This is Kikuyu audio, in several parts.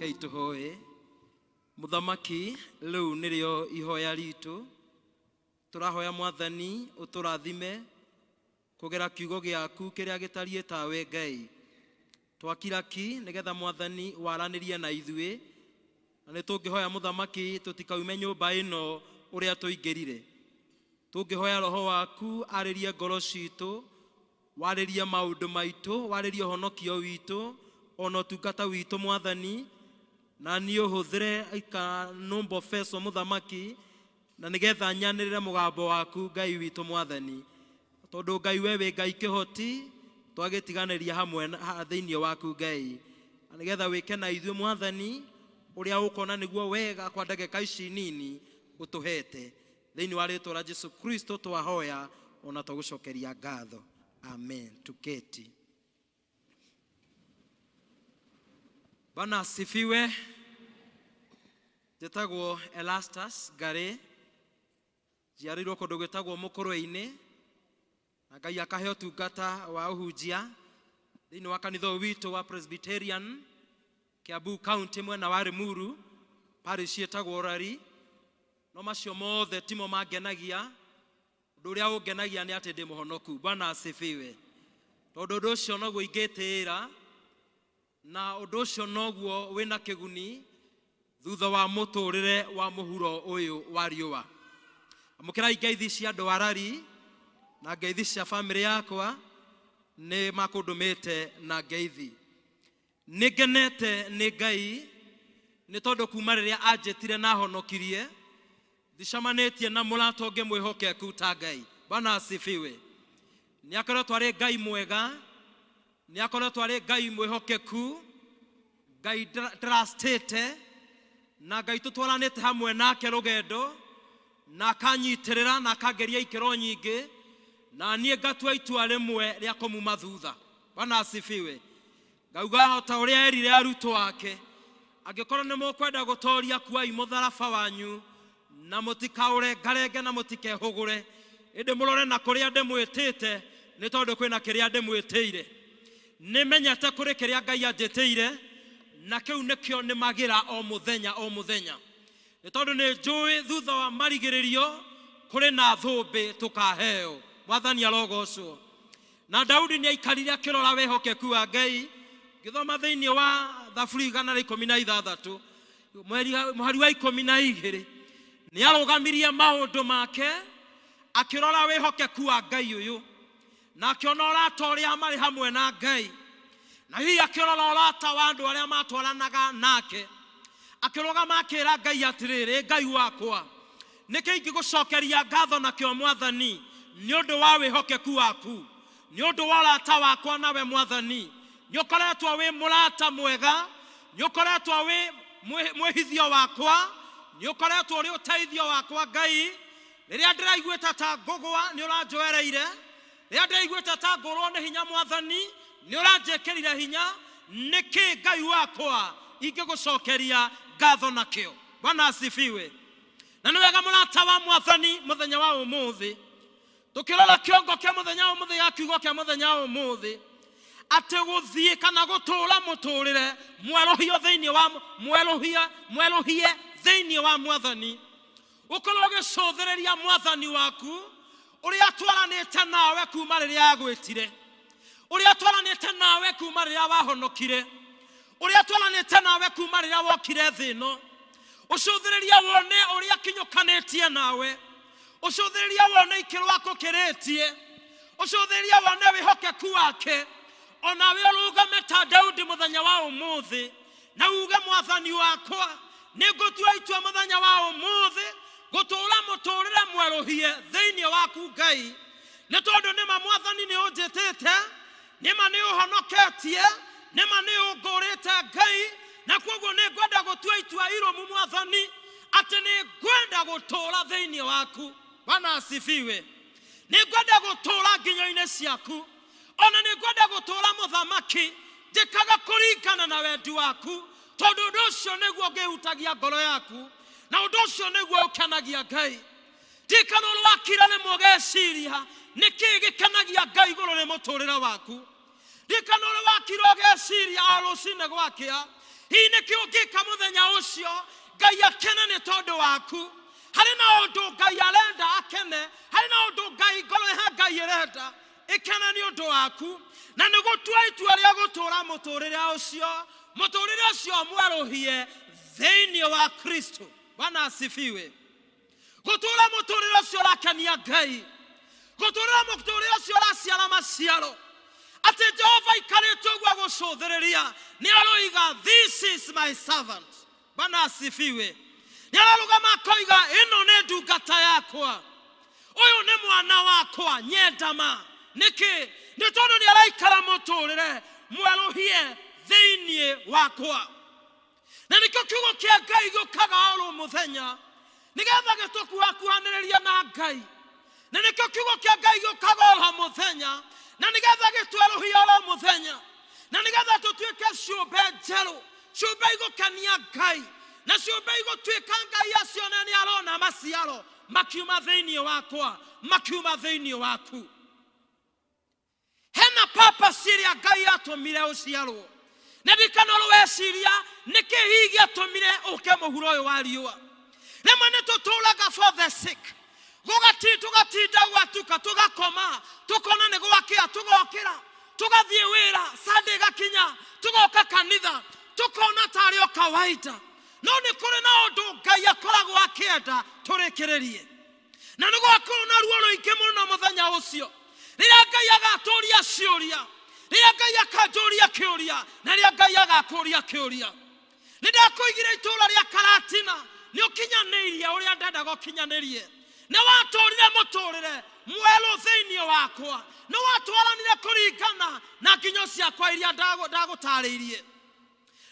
Kei tũhoe. Mũthamaki, rĩu nĩrĩo ihoya ritũ. Tũrahoya Mwathani ũtũrathime kũgera kiugo gĩaku kĩrĩa gĩtariĩ tawe Ngai. Twakira ki nĩgetha Mwathani waranĩrie na ithuĩ, na nĩ tũngĩhoya Mũthamaki tũtikaume nyũmba ĩno ũrĩa tũingĩrire. Tũngĩhoya Roho waku arĩrie ngoro citũ, warĩrie maũndũ maitũ, warĩrie ũhonokio witũ, ona ũtungata witũ Mwathani, na niĩ ũhũthĩre ikanũmbo feco Mũthamaki, na nĩgetha nyanĩrĩre mũgambo waku Ngai witũ Mwathani. Tondũ Ngai we wĩ Ngai kĩhoti, twagĩtiganĩria hamwe thĩinĩ waku Ngai. Na nĩgetha wĩke na ithuĩ Mwathani, ũrĩa ũkona nĩguo wega kwa ndagĩka ici nini ũtũhete. Thĩinĩ wa rĩtwa rĩa Jesu Kristo twahoya ona twagũcokeria ngatho. Amen. Tuketi. Bwana asifiwe. Njĩtagwo Elastus Ngari, njiarĩirwo kũndũ gwĩtagwo Mũkũrwe-inĩ, na Ngai akahe ũtungata wa ũhunjia thĩinĩ wa kanitha ũyũ witũ wa Presbyterian Kiambu County mwena wa Limuru, parish ĩtagwo Rari. No macio mothe timo mangenagia. Ũndũ ũrĩa ũngenagia nĩ atĩ ndĩ mũhonoku. Bwana asifiwe. Tondũ ũndũ ũcio noguo ingĩtĩĩra, na ũndũ ũcio noguo wĩna kĩguni thutha wa mũtũrĩre wa mũhuro ũyũ wa riũa. Amũkĩrai ngeithi cia andũ a Rari na ngeithi cia bamĩrĩ yakwa, nĩ makũndũmĩte na ngeithi. Nĩ ngenete nĩ Ngai nĩ tondũ kuma rĩrĩa anjĩtire na ahonokirie, ndicemanĩtie na mũrata ũngĩ mwĩhokeku ta Ngai. Bwana asifiwe. Nĩ akoretwo arĩ Ngai mwega, nĩ akoretwo arĩ Ngai mwĩhokeku, Ngai trustĩte, na Ngai tũtwaranĩte hamwe nake rũgendo, na akanyitĩrĩra na akangeria ikĩro nyingĩ, na niĩ ngatua itua rĩmwe rĩa kũmuma thutha. Bwana asifiwe. Ngauga o ta ũrĩa erire arutwo ake, angĩkorwo nĩ mũkwenda gũtoria, kuai mũtharaba wanyu, na mũtikaũrengarenge na mũtikehũgũre, ĩndĩ mũrore na kũrĩa ndĩmwĩtĩte, nĩ tondũ kwĩna kĩrĩa ndĩmwĩtĩire. Nĩmenyete kũrĩ kĩrĩa Ngai anjĩtĩire, na kĩu nĩkĩo nĩmagĩra o mũthenya o mũthenya. Nĩ tondũ nĩ njũĩ thutha wa marigĩrĩrio kũrĩ na thũmbĩ tũkaheo. Mwathani arogocwo. Na Daudi nĩ aikarire akĩrora wĩhokeku wa Ngai. Ngĩthoma thĩinĩ wa Thaburi 116, mũhari wa 12, nĩ arũgamirie maũndũ make akĩrora wĩhokeku wa Ngai ũyũ, na akĩona ũrata ũrĩa marĩ hamwe na Ngai, na hihi akĩrora ũrata wa andũ arĩa matwaranaga nake, akĩrũgama akĩra Ngai atĩrĩrĩ, Ngai wakwa, nĩkĩ ingĩgũcokeria ngatho nakĩo Mwathani nĩ ũndũ wa wĩhokeku waku, nĩ ũndũ wa ũrata wakwa nawe Mwathani? Nĩ ũkoretwo wĩ mũrata mwega, nĩ ũkoretwo wĩ mwĩhithio wakwa, nĩ ũkoretwo ũrĩ ũteithio wakwa Ngai. Rĩrĩa ndĩraiguĩte ta ngũgwa, nĩ ũranjoereire. Rĩrĩa ndĩraiguĩte ta ngũrwo nĩ hinya Mwathani, nĩ ũranjĩkĩrire hinya. Nĩkĩ Ngai wakwa ingĩgũcokeria ngatho nakĩo? Bwana asifiwe. Na nĩ wega mũrata wa Mwathani mũthenya wa ũmũthĩ, tũkĩrora kĩongo kĩa mũthenya wa ũmũthĩ gĩa kiugo kĩa mũthenya wa ũmũthĩ, atĩ gũthiĩ kana gũtũũra mũtũũrĩre mwerũhio thĩinĩ wa mwerũhia, mwerũhie thĩinĩ wa Mwathani, ũkorwo ũgĩcũthĩrĩria Mwathani waku ũrĩa atwaranĩte nawe kuma rĩrĩa agwĩtire, ũrĩa atwaranĩte nawe kuma rĩrĩa wahonokire, ũrĩa atwaranĩte nawe kuma rĩrĩa wokire thĩ ĩno. Ũcũthĩrĩrie wone ũrĩa akinyũkanĩtie nawe, ũcũthĩrĩrie wone ikĩro akũkĩrĩtie, ũcũthĩrĩrie wone wĩhokeku wake. Onawe ũrũgame ta Daudi mũthenya wa ũmũthĩ na uge, Mwathani wakwa, nĩ ngũtua itua mũthenya wa ũmũthĩ gũtũũra mũtũũrĩre mwerũhie thĩinĩ waku Ngai, nĩ tondũ nĩma Mwathani nĩ ũnjĩtĩte, nĩma nĩ ũhonoketie, nĩma nĩ ũngũrĩte Ngai, na koguo nĩ ngwenda gũtua itua irũmu Mwathani atĩ nĩ ngwenda gũtũũra thĩinĩ waku. Bwana asifiwe. Nĩ ngwenda gũtũũra nginyo-inĩ ciaku, ona nĩ ngwenda gũtũũra mũthamaki njĩkaga kũringana na wendi waku, tondũ ũndũ ũcio nĩguo ũngĩhutagia ngoro yaku, na ũndũ ũcio nĩguo ũkenagia Ngai. Ndirikana ũrĩa wakira rĩmwe ũgeciria nĩkĩĩ gĩkenagia Ngai igũrũ rĩ mũtũũrĩre waku. Ndirikana ũrĩa wakira ũgeciria o rũcinĩ gwakĩa, Hihi nĩkĩ ũngĩka mũthenya ũcio Ngai akene nĩ tondũ waku? Harĩ na ũndũ Ngai arenda akene, harĩ na ũndũ Ngai ngoro ya Ngai ĩrenda ĩkene nĩ ũndũ waku, na nĩ gũtua itua rĩa gũtũũra mũtũũrĩre ũcio, mũtũũrĩre ũcio mwerũhie thĩinĩ wa Kristo. Bwana asifiwe. Gũtũũra mũtũũrĩre ũcio ũrakenia Ngai, gũtũũra mũtũũrĩre ũcio ũraciara maciaro, atĩ Jehova aikarĩte ũguo agũcũthĩrĩria, nĩ aroiga this is my servant. Bwana asifiwe. Nĩ ararũgama akoiga ĩno nĩ ndungata yakwa, ũyũ nĩ mwana wakwa nyendama. Nĩkĩ? Nĩ tondũ nĩ araikara mũtũũrĩre mwerũhie thĩinĩ wakwa. Na nĩkĩo kiugo kĩa Ngai gĩũkaga oro mũthenya nĩgetha gĩtũkuhakuhanĩrĩria na Ngai. Na nĩkĩo kiugo kĩa Ngai gĩũkaga oro mũthenya na nĩgetha gĩtwerũhie oro mũthenya, na nĩgetha tũtuĩke ciũmbe njerũ, ciũmbe igũkenia Ngai, na ciũmbe igũtuĩka Ngai acione nĩ arona maciaro makiuma thĩinĩ wakwa, makiuma thĩinĩ waku. Hena purpose ĩrĩa Ngai atũmire ũciarwo. Nĩ ndirikana ũrĩa weciria nĩkĩ hihi gĩatũmire ũke mũhuro ũyũ wa riũa. Rĩmwe nĩ tũtũũraga for the sake, tũgatinda gwatuka, tũgakoma, tũkona nĩ gwakĩa, tũgokĩra, tũgathiĩ wĩra, Sunday ĩgakinya, tũgoka kanitha, tũkona tarĩ o kawaida. No nĩ kũrĩ na ũndũ Ngai akoragwo akĩenda tũrĩkĩrĩrie, na nĩ gwakorwo na ruo rũingĩ mũno mũthenya ũcio, rĩrĩa Ngai agatũria ciũria, rĩrĩa Ngai akanjũria kĩũria, na rĩrĩa Ngai agakũria kĩũria. Nĩ ndakũigire itũũra rĩa Karatina, nĩ ũkinyanĩirie ũrĩa ndendaga ũkinyanĩrie, nĩ watũũrire mũtũũrĩre mwerũ thĩinĩ wakwa, nĩ watwaranire kũringana na nginyo ciakwa iria ndagũtarĩirie,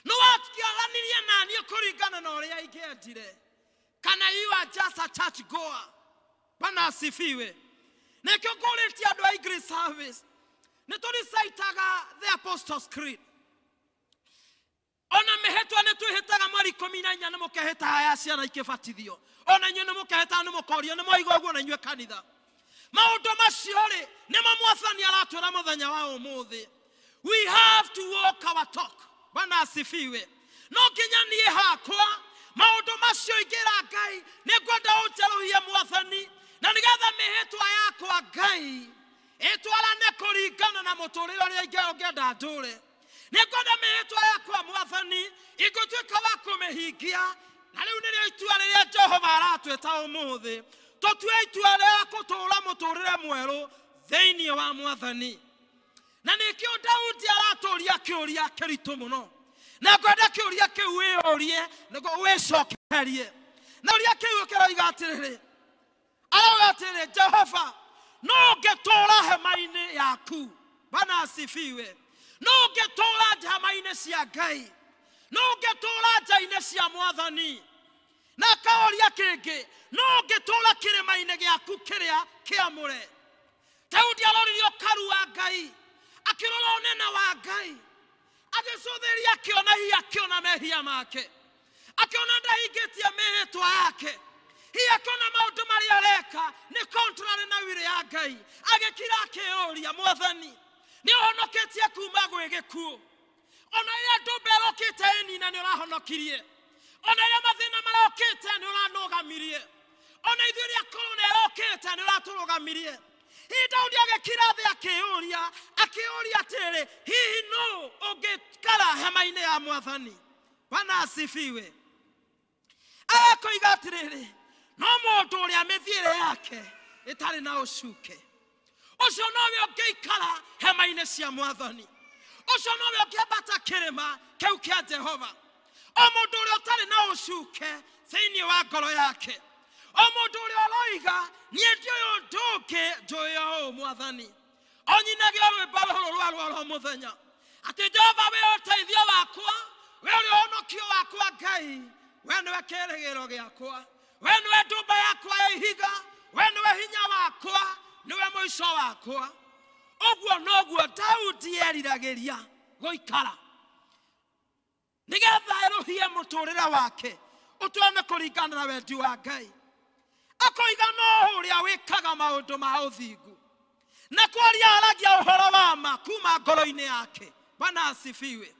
nĩ watwaranirie na niĩ kũringana na ũrĩa ingĩendire. Kana you are just a church goer. Bwana asifiwe. Nĩkĩo ngũrĩtie andũ a English service, nĩ tũricaitaga the Apostles' Creed. Ona mĩhĩtwa nĩ twĩhĩtaga mweri 14 nĩ mũkehĩta haya ciana ikĩbatithio, ona inyuĩ nĩ mũkehĩta, nĩ mũkorio, nĩ mwaigua ũguo na inyuĩ kanitha. Maũndũ macio rĩ nĩmo Mwathani aratwĩra mũthenya wa ũmũthĩ. We have to walk our talk. Bwana asifiwe. No nginya niĩ hakwa maũndũ macio ingĩra Ngai nĩ ngwenda ũnjerũhie Mwathani, na nĩgetha mĩhĩtwa yakwa Ngai ĩtwarane kũringana na mũtũũrĩre ũrĩa ũngĩenda ndũre. Nĩ ngwenda mĩhĩtwa yakwa Mwathani ingĩtuĩka wa kũmĩhingia. Na rĩu nĩrĩo itua rĩrĩa Jehova aratwĩta ũmũthĩ, tũtue itua rĩa gũtũũra mũtũũrĩre mwerũ thĩinĩ wa Mwathani. Na nĩkĩo Daudi aratũria kĩũria kĩritũ mũno, na ngwenda kĩũria kĩu wĩyũrie nĩguo wĩcokerie. Na ũria kĩu kĩroiga atĩrĩrĩ, arauga atĩrĩrĩ, Jehova, no ũngĩtũũra hema-inĩ yaku. Bwana asifiwe. No ũngĩtũũra hema-inĩ cia Ngai, no ũngĩtũũra nja-inĩ cia Mwathani. Na kaũria kĩngĩ, no ũngĩtũũra kĩrĩma-inĩ gĩaku kĩrĩa kĩamũre. Daudi aroririe ũkaru wa Ngai, akĩrora ũnene wa Ngai, agĩcũthĩrĩria, akĩona hihi akĩona mehia make, akĩona ndahingĩtie mĩhĩtwa yake, hihi akĩona maũndũ marĩa areka nĩ contrary na will ya Ngai. Agĩkira akĩyũria, Mwathani, nĩ ũhonoketie kuma gwĩ gĩkuũ, ona rĩrĩa ndũmbe ĩrokĩte ĩnina nĩ ũrahonokirie, ona rĩrĩa mathĩna marokĩte nĩ ũranũgamirie, ona ithuĩ rĩrĩa korona ĩrokĩte nĩ ũratũrũgamirie. Hihi Daudi agĩkira thĩ akĩyũria, akĩyũria atĩrĩrĩ, hihi nũ ũngĩikara hema-inĩ ya Mwathani? Bwana asifiwe. Agakoiga atĩrĩrĩ, no mũndũ ũrĩa mĩthiĩre yake ĩtarĩ na ũcuke, ũcio nowe ũngĩikara hema-inĩ cia Mwathani, ũcio nowe ũngĩambata kĩrĩma kĩu kĩa Jehova. O mũndũ ũrĩa ũtarĩ na ũcuke thĩinĩ wa ngoro yake, o mũndũ ũrĩa ũroiga niĩ ndiũĩ ũndũ ũngĩ njũĩ o ũũ Mwathani, o nyinage rwĩmbo rũrũ rwa rwa mũthenya atĩ Jehova wĩ ũteithio wakwa, we ũrĩ ũhonokio wakwa Ngai, we nĩwe kĩĩrĩgĩrĩro gĩakwa, we nĩwe ndũmba yakwa ya ihiga, we nĩwe hinya wakwa, nĩwe mũico wakwa. Ũguo noguo Daudi eriragĩria gũikara nĩgetha erũhie mũtũũrĩre wake ũtwene kũringana na wendi wa Ngai. Akoiga no ũrĩa wĩkaga maũndũ ma ũthingu na kwaria aragia ũhoro wa ma kuma ngoro-inĩ yake. Bwana asifiwe.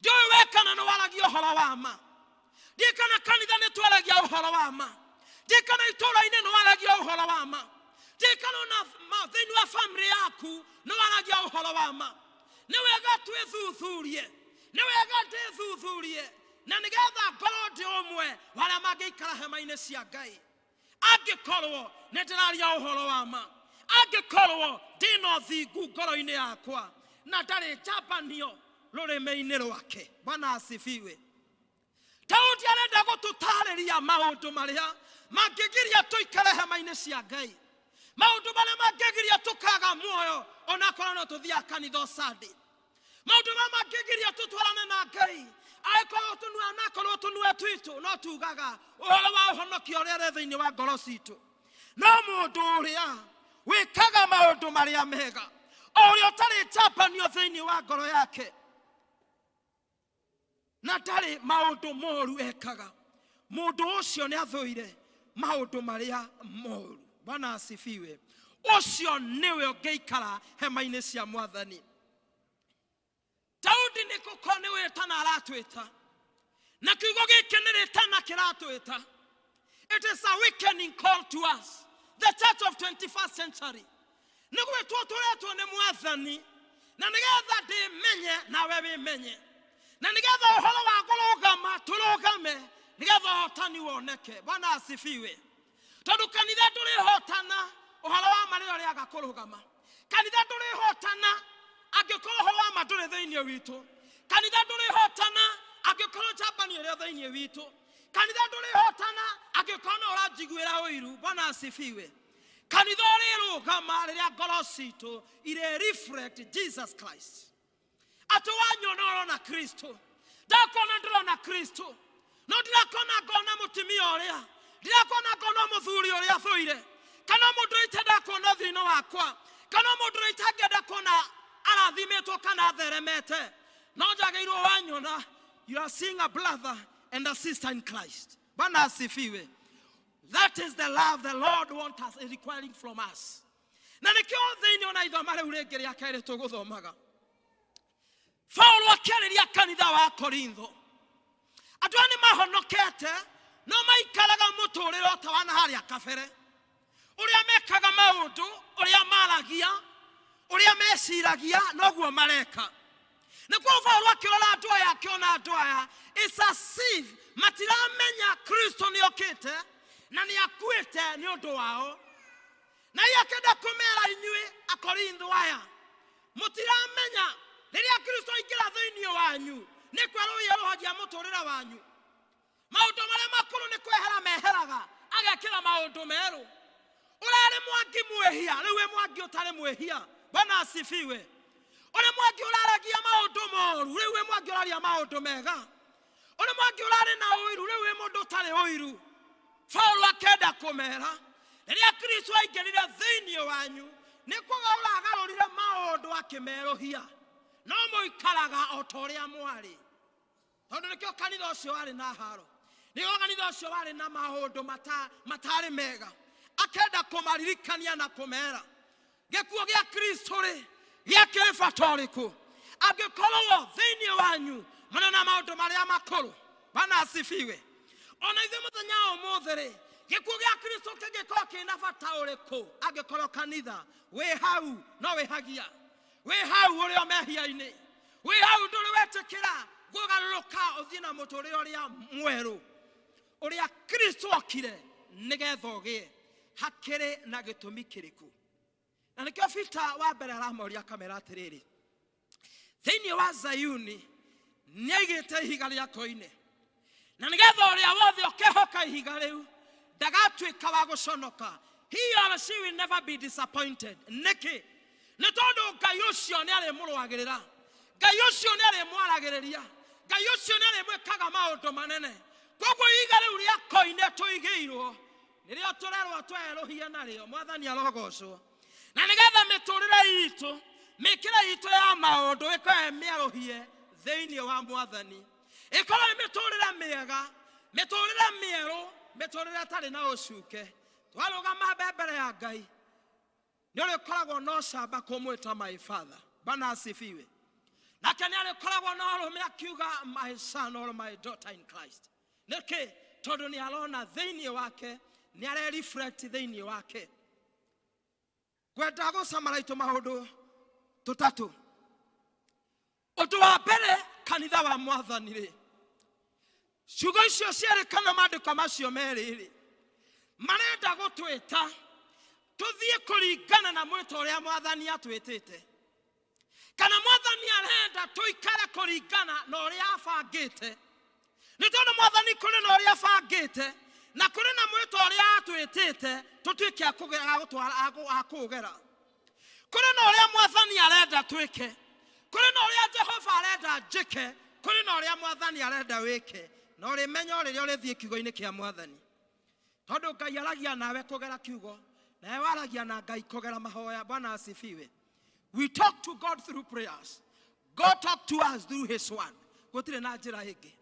Ndiũĩ we kana nĩ waragia ũhoro wa ma. Ndiũĩ kana kanitha nĩ twaragia ũhoro wa ma. Ndiũĩ kana itũũra-inĩ nĩ waragia ũhoro wa ma. Ndiũĩ kana ona thĩinĩ wa family yaku nĩ waragia ũhoro wa ma. Nĩ wega twĩthuthurie, nĩ wega ndĩthuthurie, na nĩgetha ngorwo ndĩ ũmwe wa arĩa mangĩikara hema-inĩ cia Ngai. Angĩkorwo nĩ ndĩraria ũhoro wa ma, angĩkorwo ndĩna ũthingu ngoro-inĩ yakwa na ndarĩ njambanio rũrĩmĩ-inĩ rwake. Bwana asifiwe. Daudi arenda gũtũtarĩria maũndũ marĩa mangĩgiria tũikare hema-inĩ cia Ngai, maũndũ marĩa mangĩgiria tũkaga muoyo onakorwo no tũthiaga kanitha Sunday, maũndũ marĩa mangĩgiria tũtwarane na Ngai angĩkorwo tũnua nakorwo tũnua twitũ no tugaga ũhoro wa ũhonokio ũrĩa ũrĩ thĩinĩ wa ngoro citũ. No mũndũ ũrĩa wĩkaga maũndũ marĩa mega, o ũrĩa ũtarĩ njambanio thĩinĩ wa ngoro yake na ndarĩ maũndũ moru ekaga, mũndũ ũcio nĩ athũire maũndũ marĩa moru. Bwana asifiwe. Ũcio nĩwe ũngĩikara hema-inĩ cia Mwathani. Daudi nĩ gũkorwo nĩ wĩtana aratwĩta, na kiugo gĩkĩ nĩ rĩtana kĩratwĩta. It is a awakening call to us, the church of 21st century. Nĩ gwĩtwo tũretwo nĩ Mwathani, na nĩgetha ndĩmenye nawe wĩmenye, na nĩgetha ũhoro wa kũrũgama tũrũgame, nĩgetha ũhotani woneke. Bwana asifiwe. Tondũ kanitha ndũrĩhotana ũhoro wa ma nĩyo rĩaga kũrũgama. Kanitha ndũrĩhotana angĩkorwo ũhoro wa ma ndũrĩ thĩinĩ witũ. Kanitha ndũrĩhotana angĩkorwo njambanio ĩrĩ thĩinĩ witũ. Kanitha ndũrĩhotana angĩkorwo no ũranjiguĩra ũiru. Bwana asifiwe. Kanitha ũrĩrũgama rĩrĩa ngoro citũ irĩ reflect Jesus Christ. Atĩ wanyona ũrona Kristo, ndakuona ndĩrona Kristo, no ndirakona ngona mũtumia ũrĩa, ndirakona ngona mũthuri ũrĩa thũire, kana mũndũ ũrĩa itenda kuona thĩinĩ wakwa, kana mũndũ ũrĩa itangĩenda kuona arathimĩtwo kana atheremete. No njagĩrĩirwo wanyona, you are seeing a brother and a sister in Christ. Bwana asifiwe. That is the love the Lord wants us, is requiring from us. Na nĩkĩo thĩinĩ ona ithoma rĩu rĩngĩ rĩa kerĩ tũgũthomaga, Paulo akĩarĩria kanitha wa Korintho, andũ aya nĩ mahonokete no maikaraga mũtũrĩre o ta wa na harĩa kabere, ũrĩa mekaga maũndũ, ũrĩa maragia, ũrĩa meciragia, noguo mareka. Nĩkuo Paulo akĩrora andũ aya, akĩona andũ aya, it's as if matiramenya Kristo nĩokĩte na nĩakuĩte nĩ ũndũ wao. Na iye akĩenda kũmera inyuĩ Akorintho aya, mũtiramenya rĩrĩa Kristo aingĩra thĩinĩ wanyu nĩ kwerũhia mũtũrĩre wanyu. Maũndũ marĩa makũrũ nĩ kwehera meheraga, agekĩra maũndũ merũ. Ũrarĩ mwangi mwĩhia, rĩu wĩ mwangi ũtarĩ mwĩhia. Bwana asifiwe. Ũrĩ mwangi ũraragia maũndũ moru, rĩu wĩ mwangi ũraria maũndũ mega. Ũrĩ mwangi ũrarĩ na ũiru, rĩu wĩ mũndũ ũtarĩ ũiru. Paulo akĩenda kũmera rĩrĩa Kristo aingĩrire thĩinĩ wanyu nĩ kũgarũra agarũrire maũndũ akĩmerũhia, no mũikaraga o ta ũrĩa mwarĩ. Tondũ nĩkĩo kanitha ũcio warĩ na haro, nĩkĩo kanitha ũcio warĩ na maũndũ matarĩ mega. Akenda kũmaririkania na kũmera gĩkuũ gĩa Kristo rĩ gĩakĩrĩ bata ũrĩkũ angĩkorwo thĩinĩ wanyu mũna na maũndũ marĩa makũrũ. Bwana asifiwe. Ona ithuĩ mũthenya wa ũmũthĩ rĩ, gĩkuũ gĩa Kristo kĩngĩkorwo kĩna bata ũrĩkũ angĩkorwo kanitha wĩ hau no wĩhagia, wĩ hau ũrĩ o mehia-inĩ, wĩ hau ndũrĩ wetĩkĩra kũgarũrũka ũthiĩ na mũtũrĩre ũrĩa mwerũ ũrĩa Kristo okire nĩgetha ũgĩe. Hakĩrĩ na gĩtũmi kĩrĩkũ? Na nĩkĩo Peter wa mbere aramoria akamera atĩrĩrĩ, thĩinĩ wa Zayuni nĩaigĩte ihiga rĩa koine, na nĩgetha ũrĩa wothe ũkehoka ihiga rĩu ndagatuĩka wa gũconoka. He or she will never be disappointed. Nĩkĩ? Nĩ tondũ Ngai ũcio nĩarĩmũrũagĩrĩra, Ngai ũcio nĩarĩmwaragĩrĩria, Ngai ũcio nĩarĩmwĩkaga maũndũ manene. Koguo ihiga rĩu rĩa koine tũigĩirwo nĩrĩo tũrerwo twerũhie narĩo. Mwathani arogocwo. Na nĩgetha mĩtũrĩre itũ, mĩkĩre itũ ya maũndũ ĩkorwo ĩ mĩerũhie thĩinĩ wa Mwathani, ĩkorwo ĩ mĩtũrĩre mĩega, mĩtũrĩre mĩerũ, mĩtũrĩre ĩtarĩ na ũcuke. Twarũgama mbere ya Ngai nĩ ũrĩkoragwo na ũcamba kũmwĩta my father. Bwana asifiwe. Nake nĩ arĩkoragwo na ũrũme akiuga my son or my daughter in Christ. Nĩkĩ? Tondũ nĩ arona thĩinĩ wake, nĩ arereflect thĩinĩ wake. Ngwenda gũcamara maũndũ tũtatũ. Ũndũ wa mbere, kanitha wa mwathani rĩ, ciugo icio cierĩ kana maandĩko macio merĩ rĩ, marenda gũtwĩta tũthiĩ kũringana na mwĩto ũrĩa mwathani atwĩtĩte, kana mwathani arenda tũikare kũringana na ũrĩa abangĩte. Nĩ tondũ mwathani kũrĩ na ũrĩa abangĩte na kũrĩ na mwĩto ũrĩa atwĩtĩte tũtuĩke a kũũgera. Kũrĩ na ũrĩa mwathani arenda twĩke, kũrĩ na ũrĩa Jehova arenda njĩke, kũrĩ na ũrĩa mwathani arenda wĩke. Na ũrĩmenya rĩrĩa ũrĩthiĩ kiugo-inĩ kĩa mwathani, tondũ Ngai aragia nawe kũgera kiugo, nawe waragia na Ngai kũgera mahoya. Bwana asifiwe. We talk to God through prayers. God talk to us through his word. Gũtirĩ na njĩra ĩngĩ.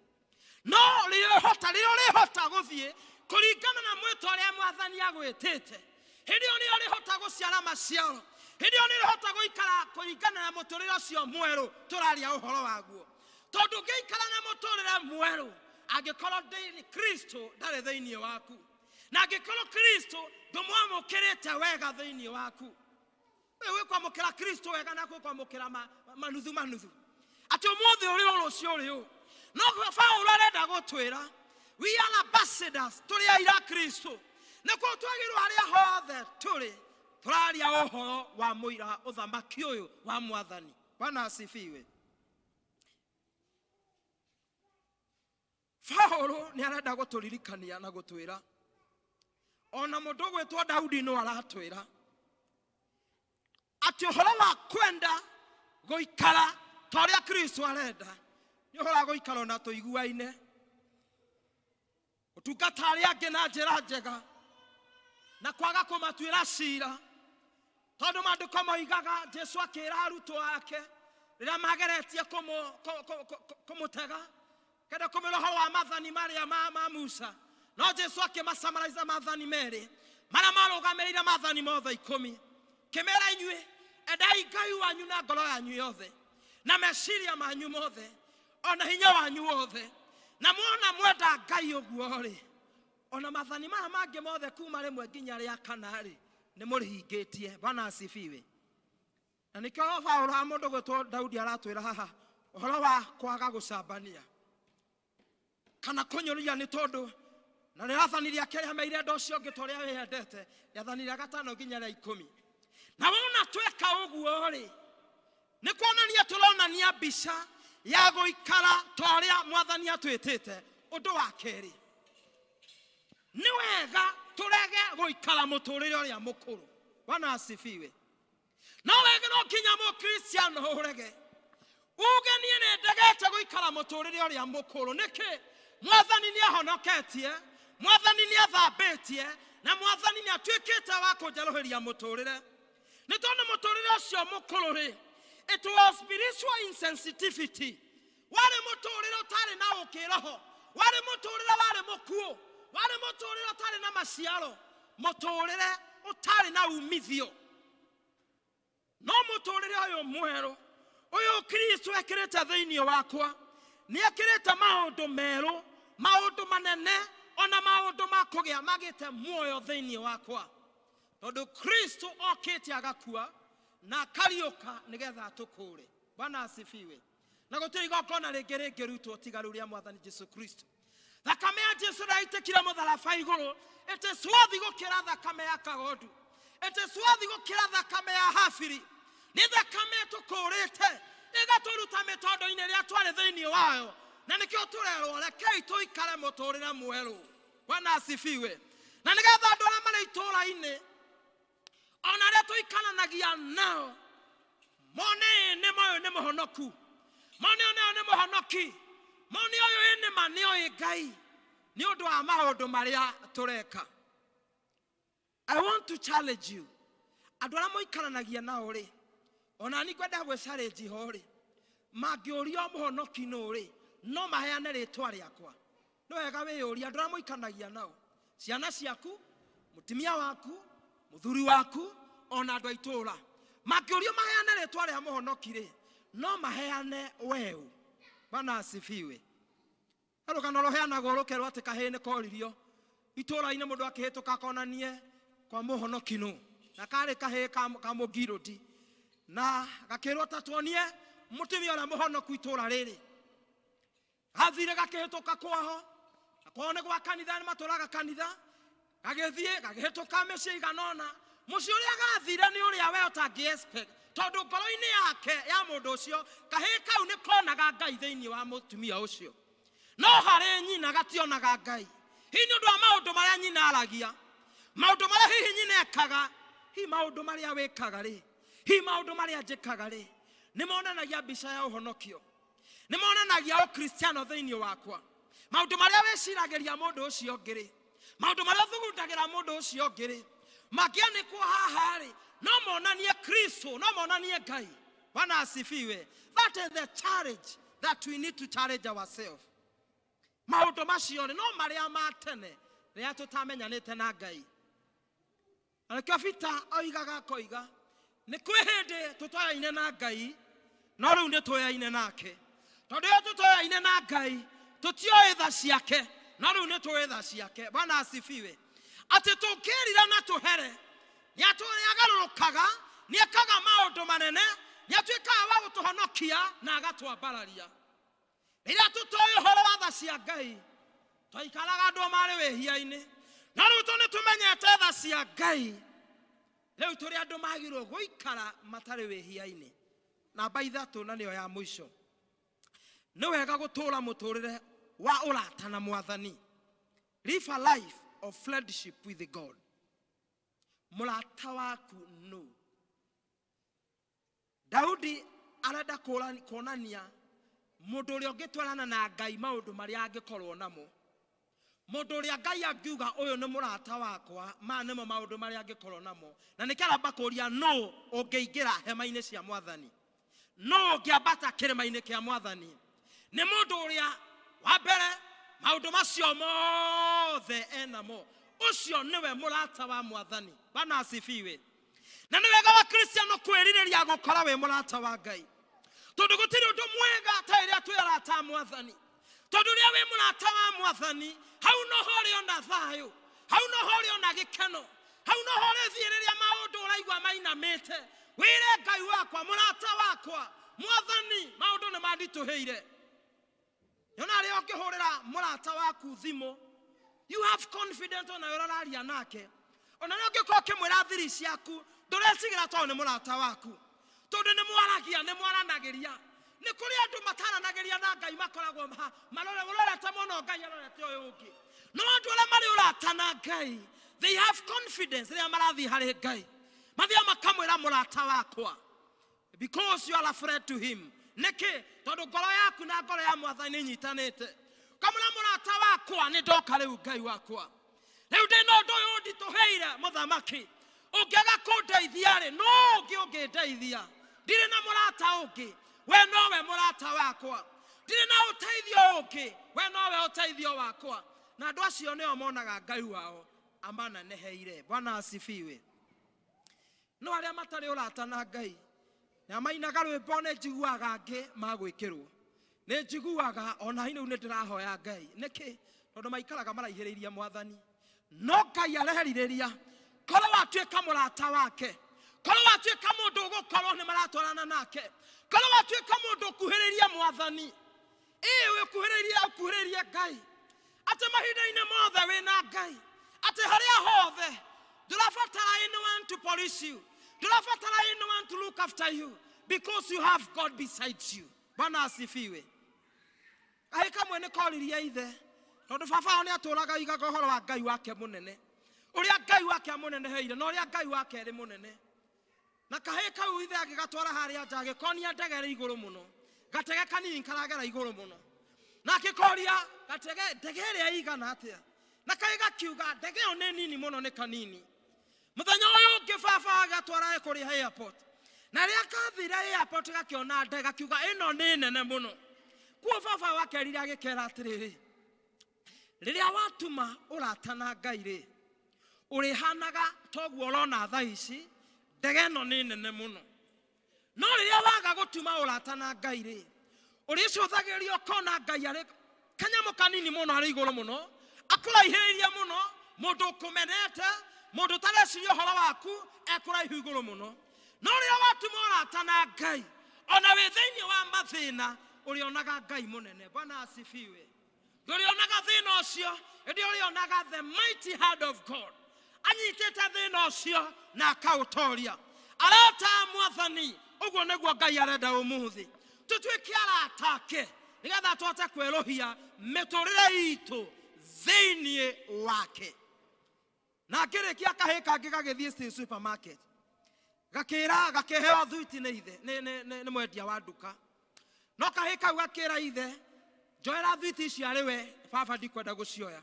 No rĩrĩa ũrĩhota gũthiĩ kũringana na mwĩto ũrĩa mwathani agwĩtĩte, hĩndĩ ĩyo nĩyo ũrĩhota gũciara maciaro, hĩndĩ ĩyo nĩyo ũrĩhota gũikara kũringana na mũtũrĩre ũcio mwerũ tũraria ũhoro waguo. Tondũ ũngĩikara na mũtũrĩre mwerũ angĩkorwo Kristo ndarĩ thĩinĩ waku, na angĩkorwo Kristo ndũmwamũkĩrĩte wega thĩinĩ waku, wewe wĩkwamũkĩra Kristo wega na kwĩkwamũkĩra manuthu manuthu, atĩ ũmũthĩ ũrĩ ũũ rũciũ ũrĩ ũũ. No Paulo arenda gũtwĩra we are ambassadors, tũrĩ aira Kristo. Nĩkuo twagĩrĩirwo harĩa hothe tũrĩ tũraria ũhoro wa mũira ũthamaki ũyũ wa mwathani. Bwana asifiwe. Paulo nĩ arenda gũtũririkania na gũtwĩra, ona mũndũ ũgwĩtwo Daudi no aratwĩra atĩ ũhoro wa kwenda gũikara ta ũrĩa Kristo arenda nĩ ũhoro wa gũikara ona tũiguaine, gũtungata arĩa angĩ na njĩra njega na kwaga kũmatuĩra cira. Tondũ maandĩko moigaga Jesu akĩra arutwo ake rĩrĩa mageretie kũmũtega kenda kũmĩra ũhoro wa maathani marĩa ma Musa, no Jesu akĩmacamaraiza maathani merĩ marĩa marũgamĩrĩire maathani mothe 10, kĩmera inyuĩ endai Ngai wanyu na ngoro yanyu yothe na meciria manyu mothe ona hinya wanyu wothe, na muona mwenda Ngai ũguo rĩ, ona maathani maya mangĩ mothe kuma rĩmwe nginya rĩa kana rĩ nĩ mũrĩhingĩtie. Bwana asifiwe. Na nĩkĩo Paulo ha mũndũ gwĩtwo Daudi aratwĩra haha ũhoro wa kwaga gũcambania kana kũnyũrũria, nĩ tondũ na rĩathani rĩake rĩameire andũ ũcio ũngĩ ta ũrĩa wĩyendete, rĩathani rĩa 5 nginya rĩa 10. Na wona tweka ũguo rĩ, nĩ kuonania tũronania mbica ya gũikara ta ũrĩa mwathani atwĩtĩte. Ũndũ wa kerĩ, nĩ wega tũrege gũikara mũtũrĩre ũrĩa mũkũrũ. Bwana asifiwe. No wega no nginya mũkristiano ũrege uge niĩ nĩ ndegete gũikara mũtũrĩre ũrĩa mũkũrũ. Nĩkĩ? Mwathani nĩ ahonoketie, mwathani nĩ athambĩtie, na mwathani nĩ atuĩkĩte wa kũnjerũhĩria mũtũrĩre. Nĩ tondũ mũtũrĩre ũcio mũkũrũ rĩ, it was spiritual insensitivity. Warĩ mũtũrĩre ũtarĩ na ũkĩroho, warĩ mũtũrĩre warĩ mũkuũ, warĩ mũtũrĩre ũtarĩ na maciaro, mũtũrĩre ũtarĩ na umithio. No mũtũrĩre ũyũ mwerũ ũyũ Kristo ekĩrĩte thĩinĩ wakwa nĩ ekĩrĩte maũndũ merũ, maũndũ manene, ona maũndũ ma kũgĩa magĩte muoyo thĩinĩ wakwa, tondũ Kristo okĩte agakua na akariũka nĩgetha atũkũũre. Bwana asifiwe. Na gũtirĩ igongona rĩngĩ rĩngĩrutwo tiga rĩu rĩa mwathani Jesu Kristo. Thakame ya Jesu ĩraitĩkire mũtharaba igũrũ, ĩtĩ swathi gũkĩra thakame ya kagondu, ĩtĩ swathi gũkĩra thakame ya Habili. Nĩ thakame ĩtũkũũrĩte ĩgatũruta mĩtondo-inĩ ĩrĩa twarĩ thĩinĩ wayo, na nĩkĩo tũrerwo rekei tũikare mũtũrĩre mwerũ. Bwana asifiwe. Na nĩgetha andũ arĩa marĩ itũũra-inĩ ona arĩa tũikaranagia nao mone nĩ moyo nĩ mũhonoku, mone ũyũ nĩ mũhonoki, mone ũyũ nĩ ma nĩ oĩ Ngai nĩ ũndũ wa maũndũ marĩa tũreka. I want to challenge you. Andũ arĩa mũikaranagia nao rĩ, ona niĩ ngwenda gwĩcarĩnji ho rĩ, mangĩũrio mũhonoki nũ rĩ, no maheane rĩtwa rĩakwa. Nĩ wega wĩyũrie andũ arĩa mũikaranagia nao, ciana ciaku, mũtumia waku, mũthuri waku, ona andũ a itũũra, mangĩũrio maheane rĩtwa rĩa mũhonoki rĩ, No maheane weũ. Bwana asifiwe. Rũgano rũheanagwo rũkerwo atĩ kahĩĩ nĩ koririo itũũra-inĩ mũndũ akĩhĩtũka akonanie kwa mũhonoki nũ, na karĩ kahĩĩ ka mũngirũti, na gakĩrwo ta tuonie mũtumia ũrĩa mũhonoku itũũra rĩrĩ. Gathire gakĩhĩtũka kwaho, na kwao nĩ gwa kanitha, nĩ matũraga kanitha. Gagĩthiĩ gagĩhĩtũka mĩciĩ igana ũna. Mũciĩ ũrĩa gathire nĩ ũrĩa we ũtangĩ expect, tondũ ngoro-inĩ yake ya mũndũ ũcio kahĩĩ kau nĩ konaga Ngai thĩinĩ wa mũtumia ũcio, no harĩ nyina gationaga Ngai. Hihi nĩ ũndũ wa maũndũ marĩa nyina aragia, maũndũ marĩa hihi nyina ekaga, hihi maũndũ marĩa wĩkaga rĩ, hihi maũndũ marĩa njĩkaga rĩ, nĩ monanagia mbica ya ũhonokio, nĩ monanagia ũkristiano thĩinĩ wakwa. Maũndũ marĩa wĩciragĩria mũndũ ũcio ũngĩ rĩ, maũndũ marĩa ũthugundagĩra mũndũ ũcio ũngĩ rĩ, mangĩanĩkwo haha rĩ, no monanie Kristo, no monanie Ngai. Bwana asifiwe. That is the challenge that we need to challenge ourselves. Maũndũ macio rĩ, no marĩa ma tene rĩrĩa tũtamenyanĩte na Ngai. Na nĩkĩo Peter oigaga akoiga nĩ kwĩ hĩndĩ tũtoyaine na Ngai, no rĩu nĩ tũyaine nake. Tondũ rĩrĩa tũtoyaine na Ngai, tũtioĩ tha ciake, no rĩu nĩ tũĩ tha ciake. Bwana asifiwe. Atĩ tũngĩrira na tũhere, nĩ agarũrũkaga, nĩ ekaga maũndũ manene, nĩ atuĩkaga wa gũtũhonokia na agatwambararia. Rĩrĩa tũtoĩ ũhoro wa tha cia Ngai, twaikaraga andũ marĩ wĩhia-inĩ, no rĩu tũ nĩ tũmenyete tha cia Ngai, rĩu tũrĩ andũ magĩrĩirwo gũikara matarĩ wĩhia-inĩ. Namba ithatũ, na nĩyo ya mũico, nĩ wega gũtũũra mũtũũrĩre wa ũrata na Mwathani. Live a life of friendship with God. Mũrata waku nũ? Daudi arenda kuonania mũndũ ũrĩa ũngĩtwarana na Ngai maũndũ marĩa angĩkorwo namo. Mũndũ ũrĩa Ngai angiuga ũyũ nĩ mũrata wakwa, maya nĩmo maũndũ marĩa angĩkorwo namo. Na nĩkĩo aramba kũũria nũ ũngĩingĩra hema-inĩ cia Mwathani, nũ ũngĩambata kĩrĩma-inĩ kĩa Mwathani. Nĩ mũndũ ũrĩa wa mbere maũndũ macio mothe enamo, ũcio nĩwe mũrata wa Mwathani. Bwana asifiwe. Na nĩ wega wa Kristiano kwĩrirĩria gũkora wĩ mũrata wa Ngai, tondũ gũtirĩ ũndũ mwega ta rĩrĩa twĩ arata a Mwathani. Tondũ rĩrĩa wĩ mũrata wa Mwathani, hau noho ũrĩona thayũ, hau noho ũrĩona gĩkeno, hau noho ũrĩthiĩ rĩrĩa maũndũ ũraigua mainamĩte, wĩre Ngai wakwa, mũrata wakwa, Mwathani, maũndũ nĩ manditũhĩire. Nĩona rĩrĩa ũngĩhũrĩra mũrata waku thimũ, you have confidence ona ũrĩa ũraria nake. Ona rĩrĩa ũngĩkorwo ũkĩmwĩra thiri ciaku, ndũretigĩra tondũ nĩ mũrata waku, tondũ nĩ mwaragia, nĩ mwaranagĩria. Nĩ kũrĩ andũ mataranagĩria na Ngai, makoragwo marorete mũno Ngai arorete ũyũ ũngĩ. No andũ arĩa marĩ ũrata na Ngai, they have confidence rĩrĩa marathiĩ harĩ Ngai, mathiaga makamwĩra mũrata wakwa, because you are afraid to him. Nĩkĩ? Tondũ ngoro yaku na ngoro ya Mwathani nĩ inyitanĩte. Ũkamwĩra mũrata wakwa, nĩ ndoka rĩu Ngai wakwa, rĩu ndĩna ũndũ ũyũ ũnditũhĩire mũthamaki, ũngĩaga kũndeithia rĩ, no ũngĩ ũngĩndeithia. Ndirĩ na mũrata ũngĩ, we nowe mũrata wakwa. Ndirĩ na ũteithio ũngĩ, we nowe ũteithio wakwa. Na andũ acio nĩo monaga Ngai wao amananeheire. Bwana asifiwe. No arĩa matarĩ ũrata na Ngai, na mainaga rwĩmbo nĩ njiguaga angĩ magwĩkĩrwo, nĩ njiguaga ona rĩu nĩ ndĩrahoya Ngai. Nĩkĩ? Tondũ maikaraga maraihĩrĩirie Mwathani. No Ngai areherirĩria, korwo watuĩka mũrata wake, korwo watuĩka mũndũ ũgũkorwo nĩ maratwarana nake, korwo watuĩka mũndũ ũkuhĩrĩirie Mwathani, ĩĩ ũkuhĩrĩirie, ũkuhĩrĩirie Ngai, atĩ mahinda-inĩ mothe wĩna Ngai, atĩ harĩa hothe ndũrabatara anyone to police you, ndũrabatara anyone to look after you, because you have God beside you. Bwana asifiwe. Kahĩĩ kamwe nĩ koririe ithe, tondũ baba wao nĩ atũraga oigaga ũhoro wa Ngai wake mũnene, ũrĩa Ngai wake amũneneheire na ũrĩa Ngai wake arĩ mũnene. Na kahĩĩ kau ithe agĩgatwara harĩa nja, agĩkonia ndege ĩrĩ igũrũ mũno, gatege kanini karagera igũrũ mũno, na akĩkoria gatege, ndege ĩrĩa ĩigana atĩa? Na kahĩĩ gakiuga ndege ĩyo nĩ nini mũno, nĩ kanini. Mũthenya ũyũ ũngĩ baba agatwara kũrĩa airport, na rĩrĩa kathire airport gakĩona ndege, gakiuga ĩno nĩ nene mũno. Kuo baba wakerire agĩkera atĩrĩrĩ, rĩrĩa watuma ũrata na Ngai rĩ, ũrĩhanaga toguo ũrona thaa ici, ndege ĩno nĩ nene mũno. No rĩrĩa waga gũtuma ũrata na Ngai rĩ, ũrĩcũthagĩrĩria ũkona Ngai arĩ kanyamũ kanini mũno harĩ igũrũ mũno, akũraihĩrĩirie mũno, mũndũ ũkũmenete, mũndũ ũtareciria ũhoro waku ekũraihu igũrũ mũno. No rĩrĩa watuma ũrata na Ngai, ona wĩ thĩinĩ wa mathĩna, ũrĩonaga Ngai mũnene. Bwana asifiwe. Ndũrĩonaga thĩna ũcio, ĩndĩ ũrĩonaga the mighty hand of God anyitĩte thĩna ũcio na akaũtoria. Arata a Mwathani, ũguo nĩguo Ngai arenda ũmũthĩ tũtuĩke arata ake, nĩgetha tũhote kwerũhia mĩtũrĩre itũ thĩinĩ wake. Na ngĩrĩkia kahĩĩ kangĩ gagĩthiĩ Steel supermarket, gakĩra gakĩheo thuiti nĩ ithe, nĩ mwendia wa nduka. No kahĩĩ kau gakĩra ithe, njoera thuiti ici arĩ we baba, ndikwenda gũcioya.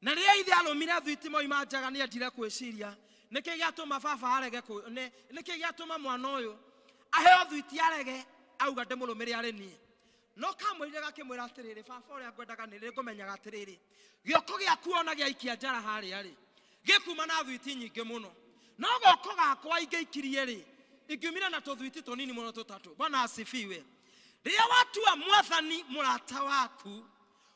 Na rĩrĩa ithe arũmire thuiti moima njaga, nĩendire gwĩciria nĩkĩ gĩatũma baba arege, nĩkĩ gĩatũma mwana ũyũ aheo thuiti arege, auga ndĩmũrũmĩre arĩ niĩ. No kamwĩrire gakĩmwĩra atĩrĩrĩ, baba ũrĩa ngwendaga nĩ rĩ ngũmenyaga atĩrĩrĩ, gĩoko gĩaku ona gĩaikia njara harĩa rĩ, gĩkuma na thuiti nyingĩ mũno, no goko gakwa ingĩikirie rĩ, ingiumire na tũthuiti tũnini mũno tũtatũ. Bwana asifiwe. Rĩrĩa watua Mwathani mũrata waku,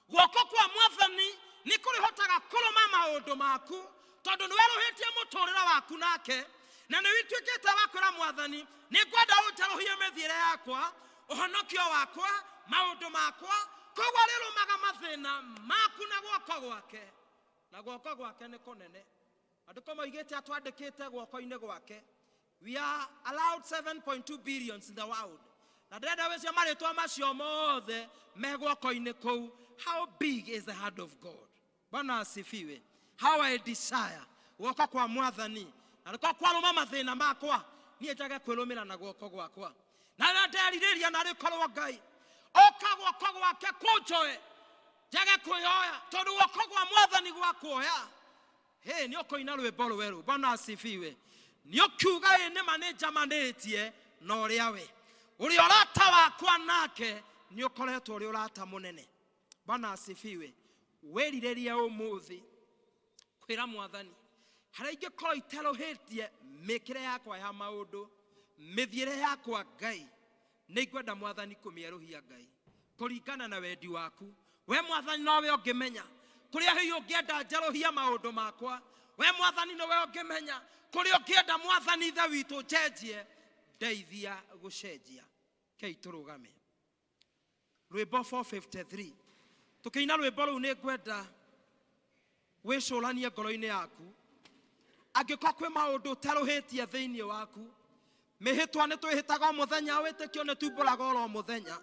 guoko kwa Mwathani nĩ kũrĩhotaga kũrũma maũndũ maku, tondũ nĩ werũhĩtie mũtũrĩre waku nake, na nĩ wituĩkĩte wa kwĩra Mwathani, nĩ ngwenda ũnjerũhie mĩthiĩre yakwa, ũhonokio wakwa, maũndũ makwa. Koguo arĩrũmaga mathĩna maku na guoko gwake, na guoko gwake nĩ kũnene. Andĩko moigĩte atwandĩkĩte guoko-inĩ gwake. We are allowed 7.2 billions in the world. Na ndĩrenda wĩcie marĩtwa macio mothe me guoko-inĩ kũu. How big is the hand of God? Bwana asifiwe. How I desire guoko kwa Mwathani, na nĩko kwarũma mathĩna makwa, niĩ njage kwĩrũmĩra na guoko gwakwa. Na rĩrĩa nderirĩria narĩ korwo Ngai oka guoko gwake kũnjoe, njage kwĩyoya, tondũ guoko kwa Mwathani gwakuoya, hĩ, nĩ ũkũina rwĩmbo rwerũ. Bwana asifiwe. Nĩ ũkiuga ĩ nĩma nĩ njamanĩtie na ũrĩa we ũrĩa ũrata wakwa nake nĩ ũkoretwo ũrĩ ũrata mũnene. Bwana asifiwe. Wĩrirĩrie ũmũthĩ kwĩra Mwathani, harĩa ingĩkorwo iterũhĩtie mĩkĩre yakwa ya maũndũ, mĩthiĩre yakwa Ngai, nĩ ngwenda Mwathani kũmĩerũhia Ngai kũringana na wendi waku. We Mwathani nowe ũngĩmenya kũrĩa hihi ũngĩenda njerũhia maũndũ makwa. We Mwathani nowe ũngĩmenya kũrĩa ũngĩenda Mwathani ithe witũ njenjie, ndeithia gũcenjia. Kei tũrũgame. Rwĩmbo 453. Tũkĩina rwĩmbo rũu nĩ ngwenda wĩcũranie ngoro-inĩ yaku, angĩkorwo kwĩ maũndũ ũtarũhĩtie thĩinĩ waku. Mĩhĩtwa nĩ twĩhĩtaga o mũthenya, wĩtĩkio nĩ tumbũraga oro mũthenya,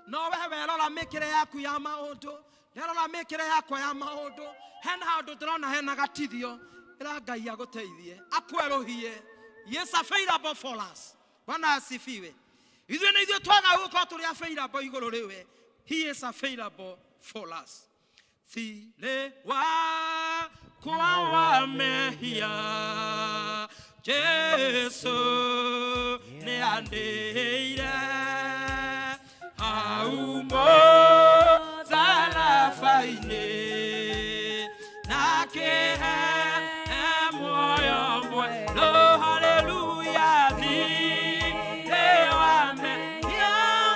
no we werora mĩkĩre yaku ya maũndũ, nderora mĩkĩre yakwa ya maũndũ, hena handũ ndĩrona hena gatithio, ĩra Ngai agũteithie akwerũhie. He is available for us. Bwana asifiwe. Ithuĩ nĩ ithuĩ twaga gũkorwo tũrĩ available igũrũ rĩwe. He is available for us. Thirĩ wakwa wa mehia, Jesu nĩandĩire hau mũtharaba-inĩ, na akĩhe muoyo mwerũ. Haleluya. Thirĩ wa mehia,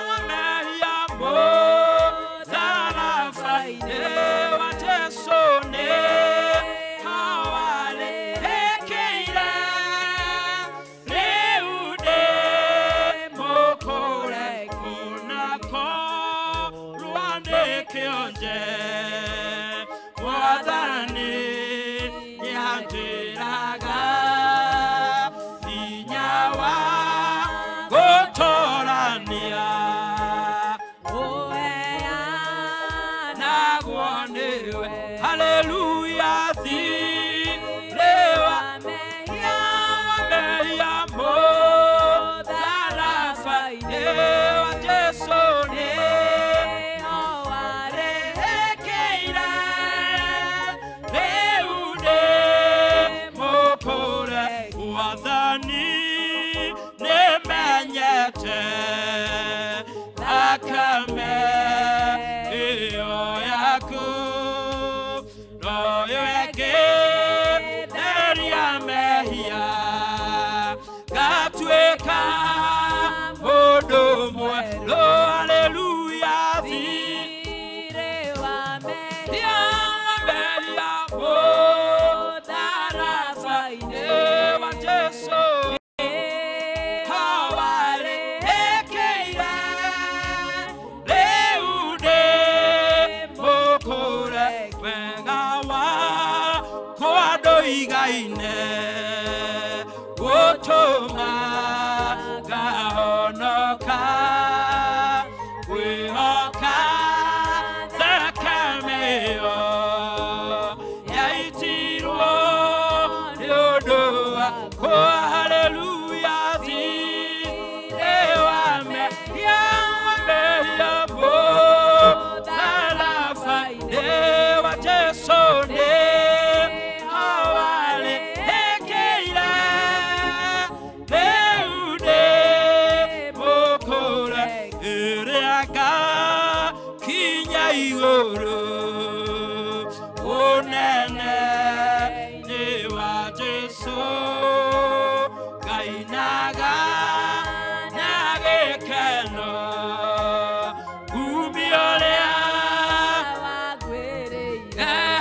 wa mehia mũtharaba-inĩ wa Jesu nĩ awarĩkĩire, rĩu ndĩ mũkũre kũnakorwo nĩ kĩonje. Mwathani nĩanjĩraga hinya wa gũtũrania, naguo nĩwe. Haleluya. Thirĩ wa mehia, wa mehia mũtharaba-inĩ wa Jesu nĩ awarĩkĩire, rĩu ndĩ mũkũre. Wathani nĩmenyete thakame ĩyo yaku, noyo ĩngĩtheria mehia, ngatuĩka ndoigaine gũtũma ngahonoka kwĩhoka thakame ĩyo yaitirwo nĩ ũndũ wakwa. Haleluya thirĩ wa mehia mehia mũtharaba-inĩ wa Jesũ nĩ awarĩhĩkĩire rĩu ndĩ mũkũre ĩrĩa ngakinya igũrũ ũnene nĩ wa Jesũ ngainaga na gĩkeno kumia ũrĩa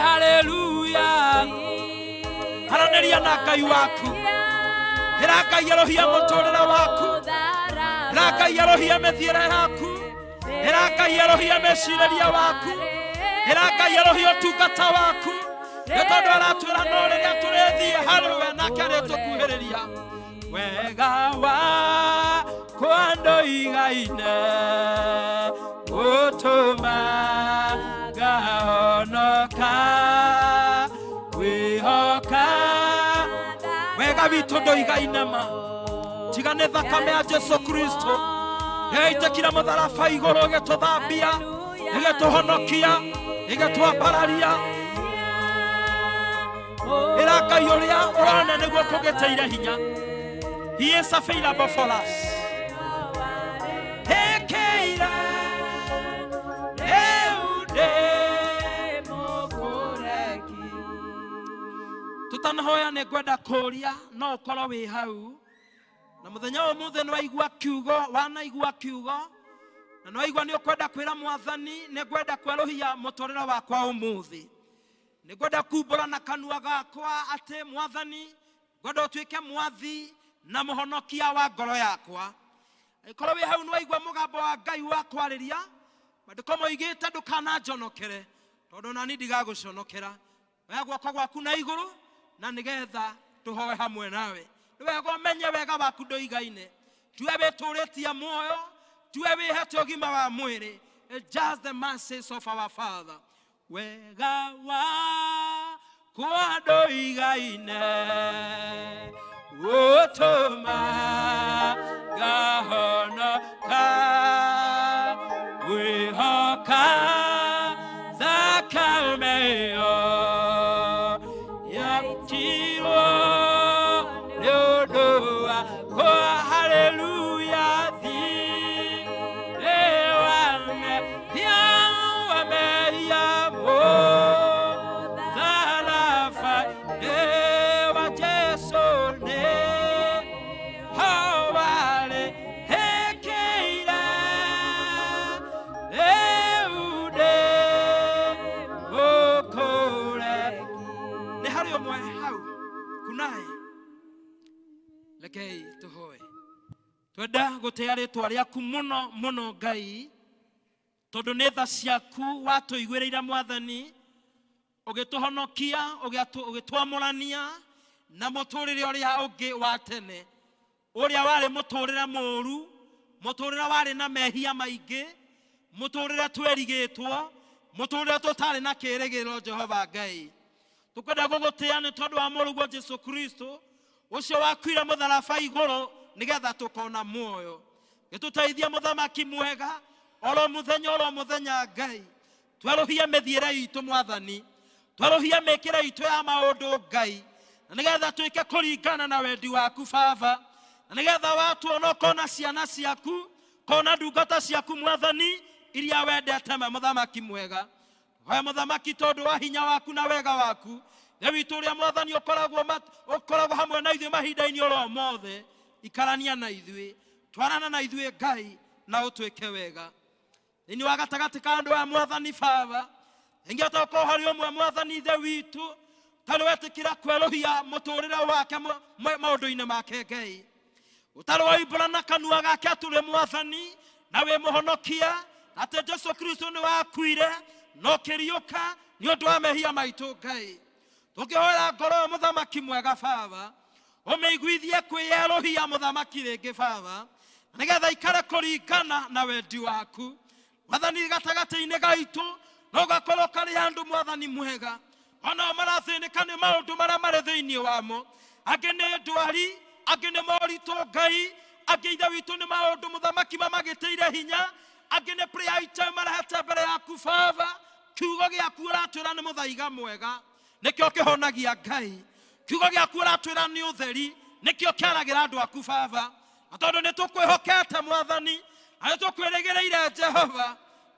haleluya. Haranĩria na Ngai waku, ĩra Ngai arũhie mũtũrĩre waku, ĩra Ngai arũhie mĩthiĩre yaku, ĩra Ngai arũhie mĩcirĩrie waku, ĩra Ngai arũhie ũtungata waku, nĩ tondũ aratwĩra no rĩrĩa tũrĩthiĩ harĩ we nake arĩtũkuhĩrĩria. Wega wakwa ndoigaine gũtũma ngahonoka kwĩhoka wega witũ ndoigaine ma tiga nĩ thakame ya Jesũ Kristo yaitĩkire mũtharaba igũrũ ĩgĩtũthambia ĩgĩtũhonokia ĩgĩtwambararia. Ĩra Ngai ũrĩa ũrona nĩguo kũgĩtĩire hinya. He is available for us. Hĩkĩire rĩu ndĩ mũkũreki. Tũtanahoya nĩ ngwenda kũũria no ũkorwo wĩ hau na mũthenya ũmũthĩ nĩ waigua kiugo, wanaigua kiugo na nĩ waigua nĩ ũkwenda kwĩra Mwathani nĩ ngwenda kwerũhia mũtũrĩre wakwa ũmũthĩ, nĩ ngwenda kumbũra na kanua gakwa atĩ Mwathani ngwenda ũtuĩke mwathi na mũhonokia wa ngoro yakwa. Angĩkorwo wĩ hau nĩ waigua mũgambo wa Ngai wa kwarĩria, maandĩko moigĩte ndũkananjonokere tondũ nani ndigagũconokera. Oya guoko gwaku na igũrũ na nĩgetha tũhoe hamwe nawe. Nĩ wega ũmenye wega waku ndũigaine, tiwe wĩtũrĩtie muoyo, tiwe wĩhete ũgima wa mwĩrĩ. It's just the mercies of our Father. Wega wakwa ndũigaine gũtũma ngahonoka kwĩhoka thakame ĩyo yaitirwo nĩ ũndũ wakwa. Haleluya thirĩ wa mehia wa mehia mũtharaba-inĩ wa Jesũ nĩ awarĩhĩkĩire rĩu ndĩ mũkũre. Nĩ harĩ ũmwe hau kunaye, rekei tũhoe. Twenda gũtĩa rĩtwa rĩaku mũno mũno Ngai, tondũ nĩ tha ciaku watũiguĩrĩire Mwathani, ũgĩtũhonokia, ũgĩtwamũrania na mũtũrĩre ũrĩa ũngĩ wa tene, ũrĩa warĩ mũtũrĩre mũũru, mũtũrĩre warĩ na mehia maingĩ, mũtũrĩre twerigĩtwo, mũtũrĩre tũtarĩ na kĩĩrĩgĩrĩro. Jehova Ngai, tũkwenda gũgũtĩa nĩ tondũ wa mũrũguo Jesũ Kristo ũcio wakuire mũtharaba igũrũ nĩgetha tũkona muoyo. Gĩtũteithie mũthamaki mwega oro mũthenya oro mũthenya Ngai, twerũhie mĩthiĩre itũ Mwathani, twerũhie mĩkĩre itũ ya maũndũ Ngai, na nĩgetha twĩke kũringana na wendi waku Baba, na nĩgetha watuona ũkona ciana ciaku, kona ndungata ciaku Mwathani iria wendete ma mũthamaki mwega. Hoya mũthamaki tondũ wa hinya waku na wega waku, nĩ witũ ũrĩa Mwathani ũkoragwo hamwe na ithuĩ mahinda-inĩ oro mothe, ikarania na ithuĩ, twarana na ithuĩ Ngai na ũtwĩke wega. Thĩinĩ wa gatagatĩ ka andũ aya Mwathani Baba, ingĩhota gũkorwo harĩ ũmwe Mwathani Ithe witũ ũtarĩ wetĩkĩra kwerũhia mũtũrĩre wake maũndũ-inĩ make Ngai, ũtarĩ waimbũra na kanua gake atĩ ũrĩ Mwathani na wĩ mũhonokia, atĩ Jesũ Kristo nĩ wakuire na ũkĩriũka nĩ ũndũ wa mehia maitũ Ngai. Tũkĩhoera ngoro ĩyo mũthamaki mwega baba, ũmĩiguithie kwĩyerũhia mũthamaki rĩngĩ baba, nĩgetha ikare kũringana na wendi waku. Mwathani gatagatĩ-inĩ gaitũ no gakorwo karĩ andũ mwathani mwega, ona marathĩnĩka nĩ maũndũ marĩa marĩ thĩinĩ wamo. Angĩ nĩ ndwari, angĩ nĩ moritũ Ngai, angĩ ithe witũ nĩ maũndũ mũthamaki mamagĩtĩire hinya, angĩ nĩ prayer item marehete mbere yaku baba. Kiugo gĩaku ũratwĩra nĩ mũthaiga mwega, nĩkĩo kĩhonagia Ngai. Kiugo gĩaku ũratwĩra nĩ ũtheri, nĩkĩo kĩaragĩra andũ aku baba. Na tondũ nĩ tũkwĩhokete mwathani, na nĩ tũkwĩrĩgĩrĩire Jehova,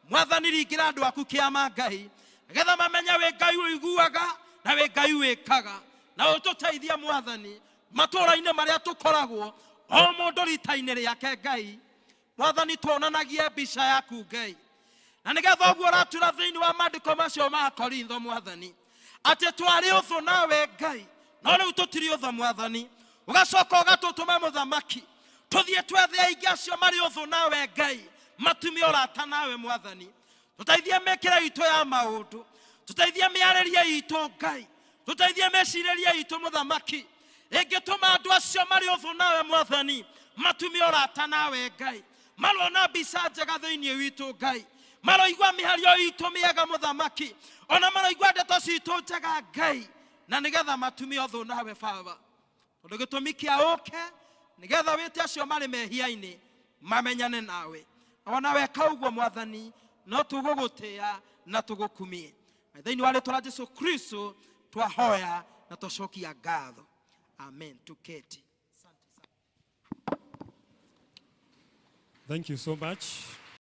mwathani ringĩra andũ aku kĩama Ngai, nĩgetha mamenye wĩ Ngai ũiguaga na wĩ Ngai wĩkaga. Na ũtũteithie mwathani matũũra-inĩ marĩa tũkoragwo, o mũndũ rita-inĩ rĩake Ngai. Mwathani tuonanagie mbica yaku Ngai, na nĩgetha ũguo ũratwĩra thĩinĩ wa maandĩko macio ma Korintho mwathani, atĩ twarĩ ũthũ nawe Ngai, no rĩu tũtirĩ ũthũ mwathani. Ũgacoka ũgatũtũma mũthamaki tũthiĩ twethe aingĩ acio marĩ ũthũ nawe Ngai, matumie ũrata nawe mwathani. Tũteithie mĩkĩre itũ ya maũndũ, tũteithie mĩarĩrie itũ Ngai, tũteithie mĩcirĩrie itũ mũthamaki, ĩngĩtũma andũ acio marĩ ũthũ nawe mwathani matumie ũrata nawe Ngai. Marona mbica njega thĩinĩ witũ Ngai, maroigua mĩario itũ mĩega mũthamaki, ona maroigua ndeto citũ njega Ngai, na nĩgetha matumie ũthũ nawe baba. Tondũ gĩtũmi kĩa ũke nĩgetha wĩte acio marĩ mehia-inĩ mamenyane nawe. Ona weka ũguo mwathani, no tũgũgũtĩa na tũgũkumie. Na thĩinĩ wa rĩtwa rĩa Jesu Kristo twahoya na twacokia ngatho. Amen. Tuketi. Thank you so much.